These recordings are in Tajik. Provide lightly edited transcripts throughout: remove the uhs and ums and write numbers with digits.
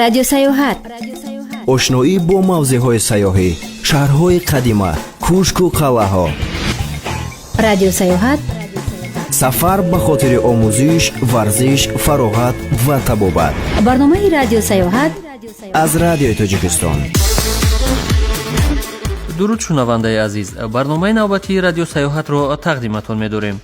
Радио Саёҳат. Ошноӣ бо мавзеъҳои сайёҳӣ, шаҳрҳои қадима, кӯшку қалъаҳо. Радио Саёҳат. Сафар ба хотири омӯзиш, варзиш, фароғат ва табобат. Барномаи Радио Саёҳат аз Радиои Тоҷикистон. Дуруд, шунавандаи азиз! Барномаи навбатии Радио Саёҳатро тақдиматон медорем.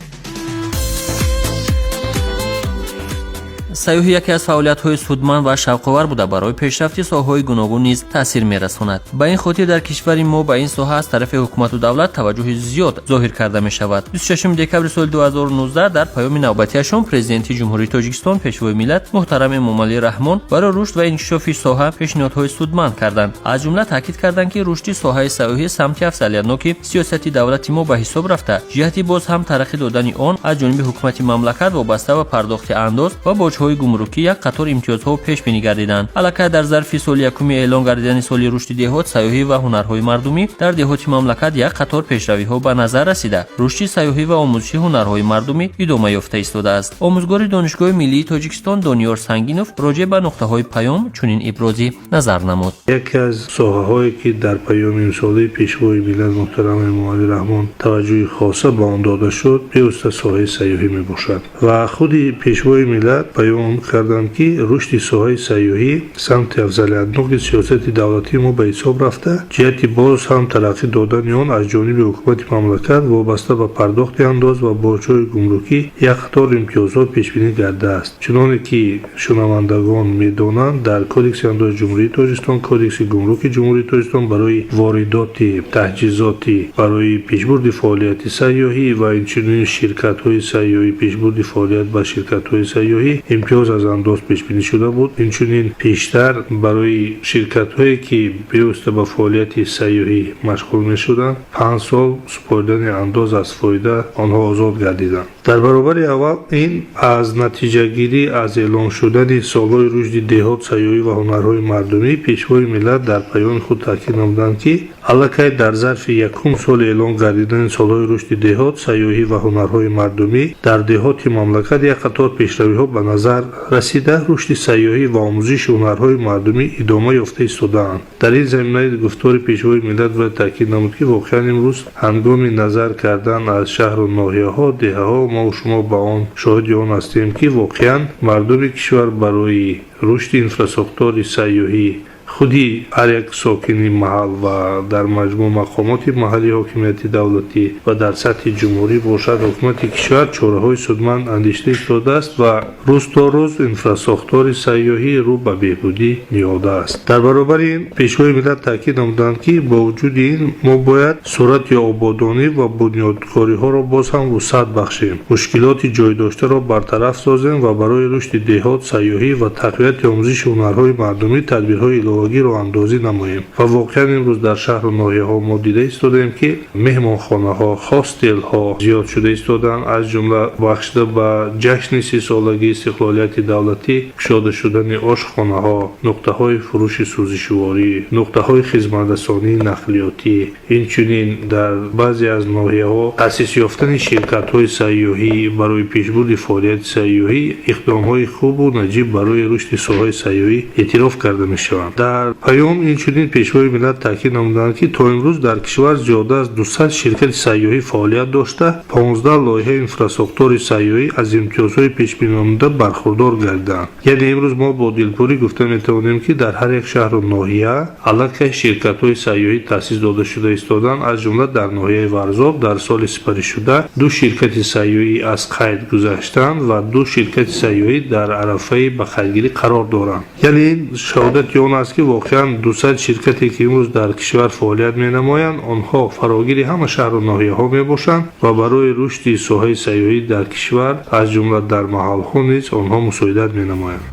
Сайёҳӣ яке аз фаъолиятҳои судманд ва шавқовар буда, барои пешрафти соҳаҳои гуногун низ таъсир мерасонад. Ба ин хотир дар кишвари мо ба ин соҳа аз тарафи ҳукумату давлат таваҷҷӯҳи зиёд зоҳир карда мешавад. 26 декабри соли 2019 дар паёми навбатиашон Президенти Ҷумҳурии Тоҷикистон, Пешвои миллат муҳтарам Эмомалӣ Раҳмон барои рушд ва инкишофи соҳа пешниҳодҳои судманд карданд. Аз ҷумла таъкид карданд, ки рушди соҳаи сайёҳӣ самти афзалиятноки сиёсати давлати мо ба ҳисоб рафта, ҷиҳати боз ҳам тараққӣ додани он аз ҷониби ҳукумати мамлакат вобаста ба пардохти андоз ва боҷҳои гумрукӣ як қатор имтиёзҳо пешбинӣ гардиданд. Аллакай дар зарфи соли якуми эълон гардидани соли рушди деҳот, сайёҳӣ ва ҳунарҳои мардумӣ дар деҳоти мамлакат як қатор пешравиҳо ба назар расида, рушди сайёҳӣ ва омӯзиши ҳунарҳои мардумӣ идома ёфта истодааст. Омӯзгори Донишгоҳи миллии Тоҷикистон Дониёр Сангинов роҷеъ ба нуқтаҳои паём чунин ибрози назар намуд. Яке аз соҳаҳое, ки дар паёми имсолаи Пешвои миллат муҳтарам Эмомалӣ Раҳмон таваҷҷӯҳи хоса ба он дода шуд, бевосита соҳаи сайёҳӣ мебошад. Ва худи Пешвои миллат баён карданд, ки рушди соҳаи сайёҳӣ самти афзалиятноки сиёсати давлатии мо ба ҳисоб рафта, ҷиҳати боз ҳам тараққӣ додани он аз ҷониби ҳукумати мамлакат вобаста ба пардохти андоз ва боҷҳои гумрукӣ як қатор имтиёзҳо пешбинӣ гардааст. Чуноне ки шунавандагон медонанд, дар Кодекси андози Ҷумҳурии Тоҷикистон, Кодекси гумруки Ҷумҳурии Тоҷикистон барои воридоти таҷҳизоти барои пешбурди фаъолияти сайёҳӣ ва инчунин ширкатҳои сайёҳӣ, пешбурди фаъолият ба ширкатҳои сайёҳӣ имтиёз аз андоз пешбинӣ шуда буд. Инчунин пештар барои ширкатҳое, ки бевосита ба фаъолияти сайёҳӣ машғул мешуданд, 5 сол супоридани андоз аз фоида онҳо озод гардиданд. Дар баробари аввал ин аз натиҷагирӣ аз эълон шудани солҳои рушди деҳот, сайёҳӣ ва ҳунарҳои мардумӣ, Пешвои миллат дар паёми худ таъкид намуданд, ки аллакай дар зарфи якум соли эълон гардидани солҳои рушди деҳот, сайёҳӣ ва ҳунарҳои мардумӣ дар деҳоти мамлакат як қатор пешравиҳо ба назар расида, рушди сайёҳӣ ва омӯзиши ҳунарҳои мардумӣ идома ёфта истодаанд. Дар ин заминаи гуфтори Пешвои миллат бояд таъкид намуд, ки воқеан имрӯз ҳангоми назар кардан аз шаҳру ноҳияҳо, деҳаҳо, мо шумо ба он шоҳиди он ҳастем, ки воқеан мардуми кишвар барои рушди инфрасохтори сайёҳӣ, худи ҳар як сокини маҳал ва дар маҷмӯъ мақомоти маҳаллии ҳокимияти давлатӣ ва дар сатҳи ҷумҳурӣ бошад, ҳукумати кишвар чораҳои судманд андешида истодааст ва рӯз то рӯз инфрасохтори сайёҳӣ рӯ ба беҳбудӣ ниҳодааст. Дар баробари ин Пешвои миллат таъкид намуданд, ки бо вуҷуди ин мо бояд суръати ободонӣ ва бунёдкориҳоро боз ҳам вусъат бахшем, мушкилоти ҷойдоштаро бартараф созем ва барои рушди деҳот, сайёҳӣ ва тақвияти омӯзиши ҳунарҳои мардумӣ тадбирҳои иловагӣ роҳандозӣ намоем. Ва воқеан имрӯз дар шаҳру ноҳияҳо мо дида истодаем, ки меҳмонхонаҳо, хостелҳо зиёд шуда истодаанд. Аз ҷумла бахшида ба ҷашни 30-солагии истиқлолияти давлатӣ кушода шудани ошхонаҳо, нуқтаҳои фурӯши сӯзишворӣ, нуқтаҳои хизматрасонии нақлиётӣ, инчунин дар баъзе аз ноҳияҳо таъсис ёфтани ширкатҳои сайёҳӣ барои пешбурди фаъолияти сайёҳӣ иқдомҳои хубу наҷиб барои рушди соҳаи сайёҳӣ эътироф карда мешаванд. Дар паём инчунин Пешвои миллат таъкид намуданд, ки то имрӯз дар кишвар зиёда аз 200 ширкати сайёҳӣ фаъолият дошта, 15 лоиҳаи инфрасохтори сайёҳӣ аз имтиёзҳои пешбинонамуда бархурдор гардиданд. Яъне имрӯз мо бо дилпурӣ гуфта метавонем, ки дар ҳар як шаҳру ноҳия аллакай ширкатҳои сайёҳӣ таъсис дода шуда истодаанд. Аз ҷумла дар ноҳияи Варзоб дар соли сипаришуда ду ширкати сайёҳӣ аз қайд гузаштанд ва ду ширкати сайёҳӣ дар арафаи ба қайдгирӣ қарор доранд. Яъне ин шаҳодати он аст, ки воқеан 200 ширкате, ки имрӯз дар кишвар фаъолият менамоянд, онҳо фарогири ҳама шаҳру ноҳияҳо мебошанд ва барои рушди соҳаи сайёҳӣ дар кишвар, аз ҷумла дар маҳалҳо низ онҳо мусоидат менамоянд.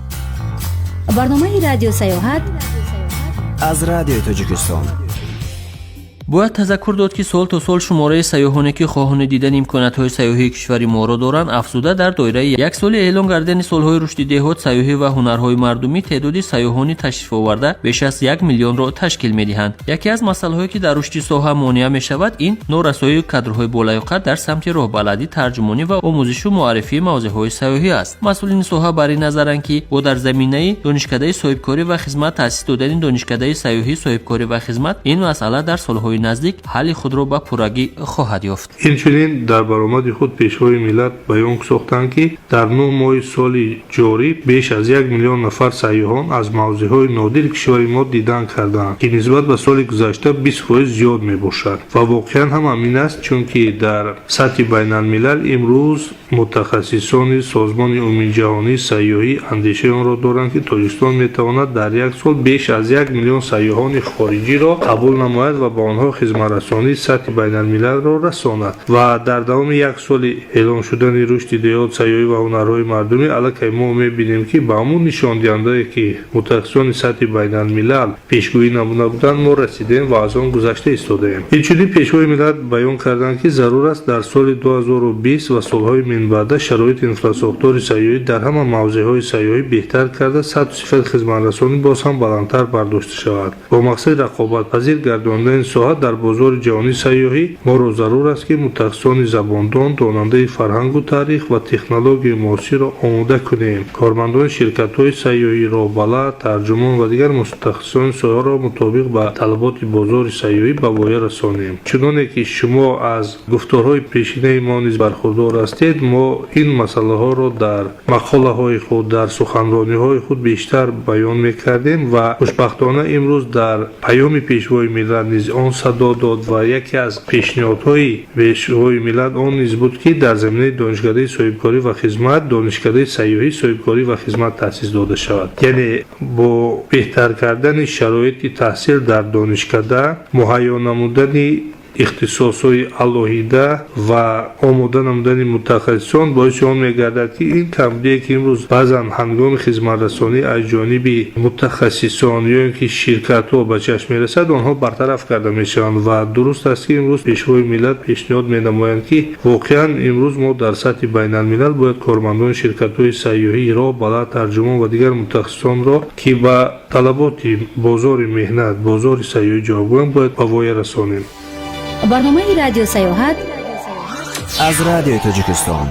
Барномаи Радио Саёҳат аз Радиои Тоҷикистон. Бояд тазаккур дод, ки сол то сол шумораи сайёҳоне, ки хоҳони дидани имкониятҳои сайёҳии кишвари моро доранд, афзуда, дар доираи як соли эълон гардидани солҳои рушди деҳот, сайёҳӣ ва ҳунарҳои мардумӣ теъдоди сайёҳони ташрифоварда беш аз 1 миллионро ташкил медиҳанд. Яке аз масъалаҳое, ки дар рушди соҳа монеа мешавад, ин норасоии кадрҳои болаёқат дар самти роҳбаладӣ, тарҷумонӣ ва омӯзишу муаррифии мавзеъҳои сайёҳӣ аст. Масъулини соҳа бар ин назаранд, ки бо дар заминаи Донишкадаи соҳибкорӣ ва хизмат таъсис додани Донишкадаи сайёҳӣ, соҳибкорӣ ва хизмат ин масъала дар солҳои наздик ҳалли худро ба пуррагӣ хоҳад ёфт. Инчунин дар баромади худ Пешвои миллат баён сохтанд, ки дар 9 моҳи соли ҷорӣ беш аз 1 миллион нафар сайёҳон аз мавзеъҳои нодири кишвари мо дидан карданд, ки нисбат ба соли гузашта 20% зиёд мебошад. Ва воқеан ҳам ҳамин аст, чунки дар сатҳи байналмилал имрӯз мутахассисони Созмони умумиҷаҳонии сайёҳӣ андешаи онро доранд, ки Тоҷикистон метавонад дар як сол беш аз 1 миллион сайёҳони хориҷиро қабул намояд ва ба онҳо хизматрасонии сатҳи байналмилалро расонад. Ва дар давоми як соли эълон шудани рушди деҳот, сайёҳӣ ва ҳунарҳои мардумӣ аллакай мо мебинем, ки ба ҳамон нишондиҳандае, ки мутахассисони сатҳи байналмилал пешгӯӣ намуда буданд, мо расидем ва аз он гузашта истодаем. Инчунин Пешвои миллат баён карданд, ки зарур аст дар соли 2020 ва солҳои минбаъда шароити инфрасохтори сайёҳӣ дар ҳама мавзеъҳои сайёҳӣ беҳтар карда, сатҳу сифати хизматрасонӣ боз ҳам баландтар бардошта шавад. Бо мақсади рақобатпазир гардондани соҳа дар бозори ҷаҳонии сайёҳӣ моро зарур аст, ки мутахассисони забондон, донандаи фарҳангу таърих ва технологияи муосирро омода кунем. Кормандони ширкатҳои сайёҳӣ, роҳбалад, тарҷумон ва дигар мутахассисони соҳаро мутобиқ ба талаботи бозори сайёҳӣ ба воя расонем. Чуноне ки шумо аз гуфторҳои пешинаи мо низ бархурдор ҳастед, мо ин масъалаҳоро дар мақолаҳои худ, дар суханрониҳои худ бештар баён мекардем. Ва хушбахтона имрӯз дар паёми Пешвои миллат низ он садо дод ва яке аз пешниҳодҳои Пешвои миллат он низ буд, ки дар заминаи Донишкадаи соҳибкорӣ ва хизмат Донишкадаи сайёҳӣ, соҳибкорӣ ва хизмат таъсис дода шавад. Яъне бо беҳтар кардани шароити таҳсил дар донишкада, муҳайё намудани ихтисосҳои алоҳида ва омода намудани мутахассисон боиси он мегардад, ки ин камбудие, ки имрӯз баъзан ҳангоми хизматрасонӣ аз ҷониби мутахассисон ё ин ки ширкатҳо ба чашм мерасад, онҳо бартараф карда мешаванд. Ва дуруст аст, ки имрӯз Пешвои миллат пешниҳод менамоянд, ки воқеан имрӯз мо дар сатҳи байналмилал бояд кормандони ширкатҳои сайёҳӣ, роҳбалад, тарҷумон ва дигар мутахассисонро, ки ба талаботи бозори меҳнат, бозори сайёҳӣ ҷавобгӯянд, бояд ба воя расонем. Барномаи радио сайёҳат аз Радиои Тоҷикистон.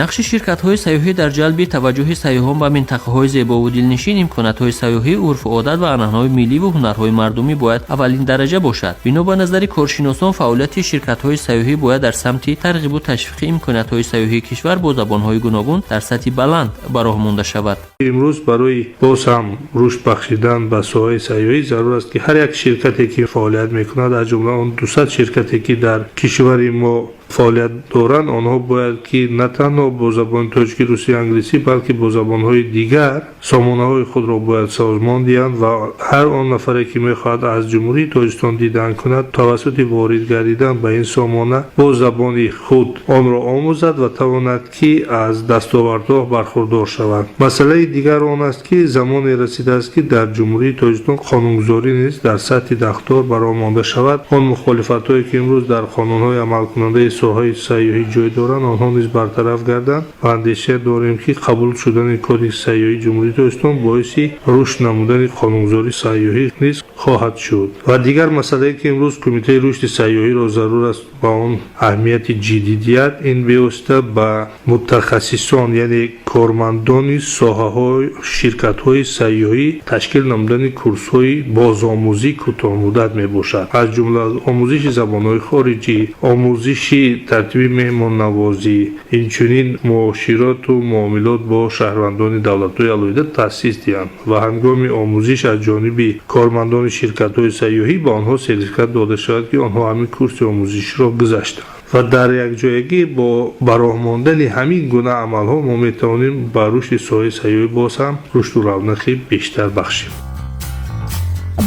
Нақши ширкатҳои сайёҳӣ дар ҷалби таваҷҷӯҳи сайёҳон ба минтақаҳои зебову дилнишин, имкониятҳои сайёҳӣ, урфу одат ва анъанаҳои миллӣ ву ҳунарҳои мардумӣ бояд аввалин дараҷа бошад. Бино ба назари коршиносон, фаъолияти ширкатҳои сайёҳӣ бояд дар самти тарғибу ташвиқи имкониятҳои сайёҳии кишвар бо забонҳои гуногун дар сатҳи баланд ба роҳ монда шавад. Имрӯз барои боз ҳам рушд бахшидан ба соҳаи сайёҳӣ зарур аст, ки ҳар як ширкате, ки фаъолият мекунад, аз ҷумла он 200 ширкате, ки дар кишвари мо фаъолият доранд, онҳо бояд ки на танҳо бо забони тоҷикӣ, русӣ, англисӣ, балки бо забонҳои дигар сомонаҳои худро бояд созмон диҳанд. Ва ҳар он нафаре, ки мехоҳад аз Ҷумҳурии Тоҷикистон дидан кунад, тавассути ворид гардидан ба ин сомона бо забони худ онро омӯзад ва тавонад, ки аз дастовардҳо бархурдор шавад. Масъалаи дигар он аст, ки замоне расидааст, ки дар Ҷумҳурии Тоҷикистон қонунгузорӣ низ дар сатҳи дахлдор ба роҳ монда шавад. Он мухолифатҳое, ки имрӯз дар қонунҳои амалкунандаи соҳаи сайёҳӣ ҷой доранд, онҳо низ бартараф гарданд. Ва андеша дорем, ки қабул шудани Кодекси сайёҳии Ҷумҳурии Тоҷикистон боиси рушд намудани қонунгузории сайёҳӣ низ хоҳад шуд. Ва дигар масъалае, ки имрӯз Кумитаи рушди сайёҳиро зарур аст ба он аҳамияти ҷиддӣ диҳад, ин бевосита ба мутахассисон, яъне кормандони соҳаҳои ширкатҳои сайёҳӣ ташкил намудани курсҳои бозомӯзии кӯтоҳмуддат мебошад. Аз ҷумла омӯзиши забонҳои хориҷӣ, омӯзиши тартиби меҳмоннавозӣ, инчунин муоширату муомилот бо шаҳрвандони давлатҳои алоҳида таъсис диҳанд. Ва ҳангоми омӯзиш аз ҷониби кормандони ширкатҳои сайёҳӣ ба онҳо сертификат дода шавад, ки онҳо ҳамин курси омӯзиширо гузаштанд. Ва дар якҷоягӣ бо ба роҳ мондани ҳамин гуна амалҳо мо метавонем ба рушди соҳаи сайёҳӣ боз ҳам рушду равнақи бештар бахшем.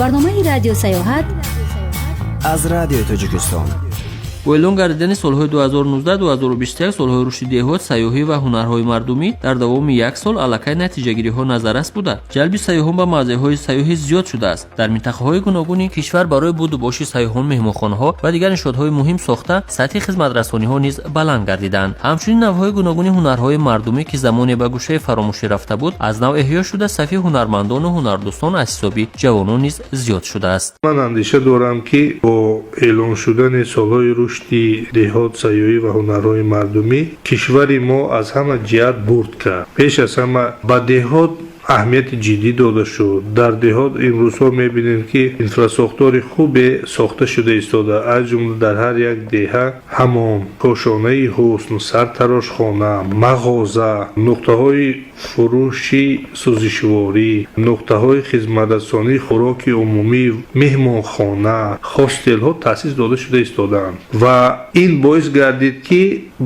Барномаи радио сайёҳат аз Радиои Тоҷикистон. Бо эълон гардидани солҳои 2019-2021 солҳои рушди деҳот, сайёҳӣ ва ҳунарҳои мардумӣ дар давоми як сол аллакай натиҷагириҳо назаррас буда, ҷалби сайёҳон ба мавзеъҳои сайёҳӣ зиёд шудааст. Дар минтақаҳои гуногуни кишвар барои буду боши сайёҳон меҳмонхонаҳо ва дигар иншоотҳои муҳим сохта, сатҳи хизматрасониҳо низ баланд гардиданд. Ҳамчунин навъҳои гуногуни ҳунарҳои мардумӣ, ки замоне ба гӯшаи фаромӯшӣ рафта буд, аз нав эҳё шуда, сафи ҳунармандону ҳунардӯстон аз ҳисоби ҷавонон низ зиёд шудааст. Ман андеша дорам, ки бо эълон шудани солҳои рушди деҳот, сайёҳӣ ва ҳунарҳои мардумӣ кишвари мо аз ҳама ҷиҳат бурд кард. Пеш аз ҳама ба деҳот аҳамияти ҷиддӣ дода шуд. Дар деҳот имрӯзҳо мебинем, ки инфрасохтори хубе сохта шуда истода, аз ҷумла дар ҳар як деҳа ҳамом, кошонаи ҳусн, сартарошхона, мағоза, нуқтаҳои фурӯши сӯзишворӣ, нуқтаҳои хизматрасонии хӯроки умумӣ, меҳмонхона, хостелҳо таъсис дода шуда истодаанд. Ва ин боис гардид, ки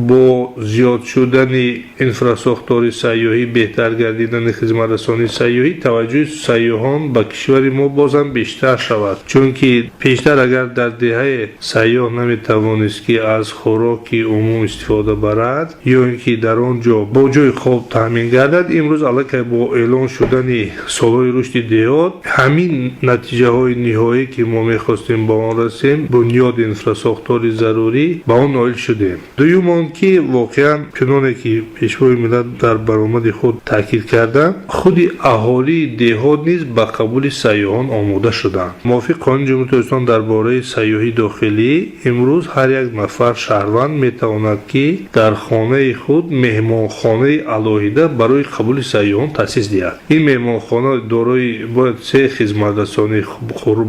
бо зиёд шудани инфрасохтори сайёҳӣ, беҳтар гардидани хизматрасонии сайёҳӣ, таваҷҷӯҳи сайёҳон ба кишвари мо бозам бештар шавад. Чунки пештар агар дар деҳае сайёҳ наметавонист, ки аз хӯроки умум истифода барад ё ин ки дар он ҷо бо ҷои хоб таъмин гардад, имрӯз аллакай бо эълон шудани солҳои рушди деҳот ҳамин натиҷаҳои ниҳоӣ, ки мо мехостем ба он расем, бунёди инфрасохтори зарурӣ, ба он ноил шудем. Дуюм он ки воқеан, чуноне ки Пешвои миллат дар баромади худ таъкид карданд, худи аҳолии деҳот низ ба қабули сайёҳон омода шуданд. Мувофиқи Қонуни Ҷумҳурии Тоҷикистон дар бораи сайёҳии дохилӣ, имрӯз ҳар як нафар шаҳрванд метавонад, ки дар хонаи худ меҳмонхонаи алоҳида барои қабули сайёҳон таъсис диҳад. Ин меҳмонхона дорои бояд се хизматрасонӣ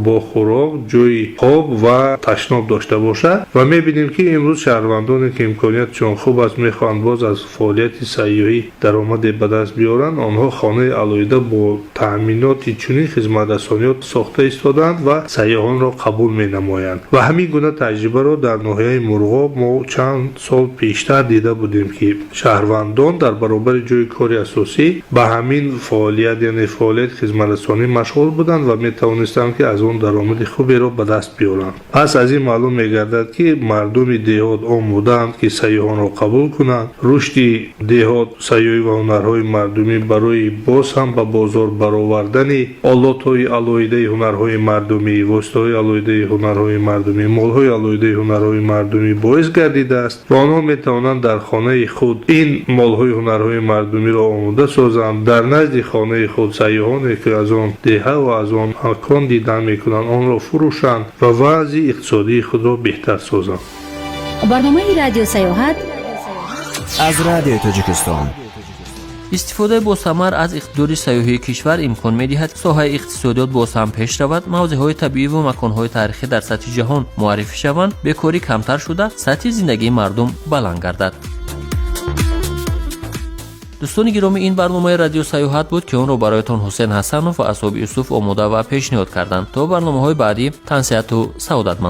бо хӯрок, ҷои хоб ва ташноб дошта бошад. Ва мебинем, ки имрӯз шаҳрвандоне, ки имкониятшон хуб аст, мехоҳанд боз аз фаъолияти сайёҳӣ даромаде ба даст биёранд, онҳо хонаи алоҳида бо таъминоти чунин хизматрасониҳо сохта истодаанд ва сайёҳонро қабул менамоянд. Ва ҳамин гуна таҷрибаро дар ноҳияи Мурғоб мо чанд сол пештар дида будем, ки шаҳрвандон дар баробари ҷои кори асосӣ ба ҳамин фаъолият, яъне фаъолияти хизматрасонӣ машғул буданд ва метавонистанд, ки аз он даромади хуберо ба даст биёранд. Пас аз ин маълум мегардад, ки мардуми деҳот омодаанд, ки сайёҳонро қабул кунанд. Рушди деҳот, сайёҳӣ ва ҳунарҳои мардумӣ барои боз ҳам ба бозор баровардани олотҳои алоҳидаи ҳунарҳои мардумӣ, воситаҳои алоҳидаи ҳунарҳои мардумӣ, молҳои алоҳидаи ҳунарҳои мардумӣ боис гардидааст ва онҳо метавонанд дар хонаи худ ин молҳои ҳунарҳои мардумиро омода созанд, дар назди хонаи худ сайёҳоне, ки аз он деҳа ва аз он макон дидан мекунанд, онро фурӯшанд ва вазъи иқтисодии худро беҳтар созанд. Барномаи Радио Саёҳат аз Радиои Тоҷикистон. Истифодаи босамар аз иқтидори сайёҳии кишвар имкон медиҳад, соҳаи иқтисодиёт боз ҳам пеш равад, мавзеъҳои табиӣ ва маконҳои таърихӣ дар сатҳи ҷаҳон муаррифӣ шаванд, бекорӣ камтар шуда, сатҳи зиндагии мардум баланд гардад. Дӯстони гиромӣ, ин барномаи Радио Саёҳат буд, ки онро бароятон Ҳусен Ҳасанов ва Асоби Юсуф омода ва пешниҳод карданд. То барномаҳои баъдӣ тансиҳату саодатманд.